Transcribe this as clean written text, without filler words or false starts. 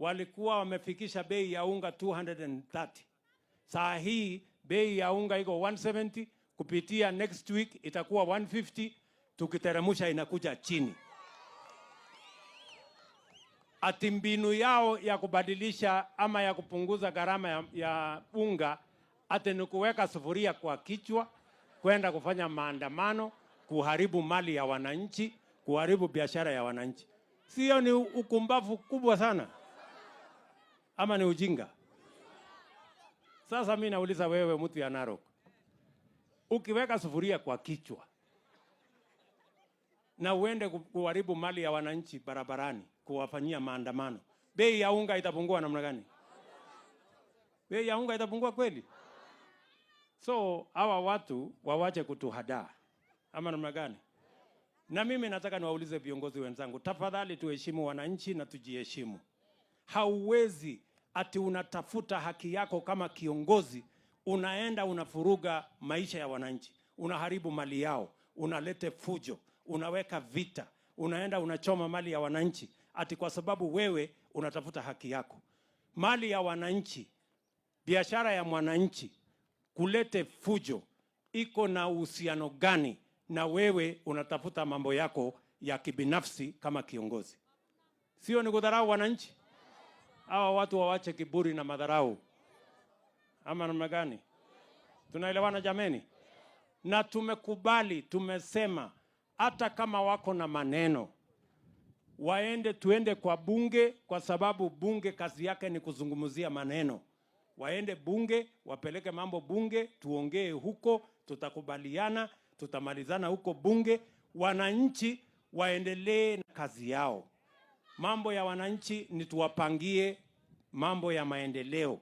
Walikuwa wamefikisha bei ya unga 230. Saa hii bei ya unga iko 170, kupitia next week itakuwa 150, tukiteremusha inakuja chini. Ati mbinu yao ya kubadilisha ama ya kupunguza gharama ya unga ati ni kuweka sufuria kwa kichwa, kwenda kufanya maandamano, kuharibu mali ya wananchi, kuharibu biashara ya wananchi. Sio ni ukumbavu kubwa sana ama ni ujinga? Sasa mi nauliza wewe, mtu ya Narok, ukiweka sufuria kwa kichwa na uende kuharibu mali ya wananchi barabarani, kuwafanyia maandamano, bei ya unga itapungua namna gani? Bei ya unga itapungua kweli? So hawa watu wawache kutuhadaa ama namna gani? Na mimi nataka niwaulize viongozi wenzangu, tafadhali tuheshimu wananchi na tujiheshimu. Hauwezi ati unatafuta haki yako kama kiongozi, unaenda unavuruga maisha ya wananchi, unaharibu mali yao, unalete fujo, unaweka vita, unaenda unachoma mali ya wananchi, ati kwa sababu wewe unatafuta haki yako. Mali ya wananchi, biashara ya mwananchi, kulete fujo, iko na uhusiano gani na wewe unatafuta mambo yako ya kibinafsi kama kiongozi? Sio ni kudharau wananchi? Hawa watu wawache kiburi na madharau, ama namna gani? Tunaelewana jameni? Na tumekubali, tumesema hata kama wako na maneno waende, tuende kwa bunge, kwa sababu bunge kazi yake ni kuzungumzia maneno. Waende bunge, wapeleke mambo bunge, tuongee huko, tutakubaliana, tutamalizana huko bunge. Wananchi waendelee na kazi yao. Mambo ya wananchi ni tuwapangie mambo ya maendeleo.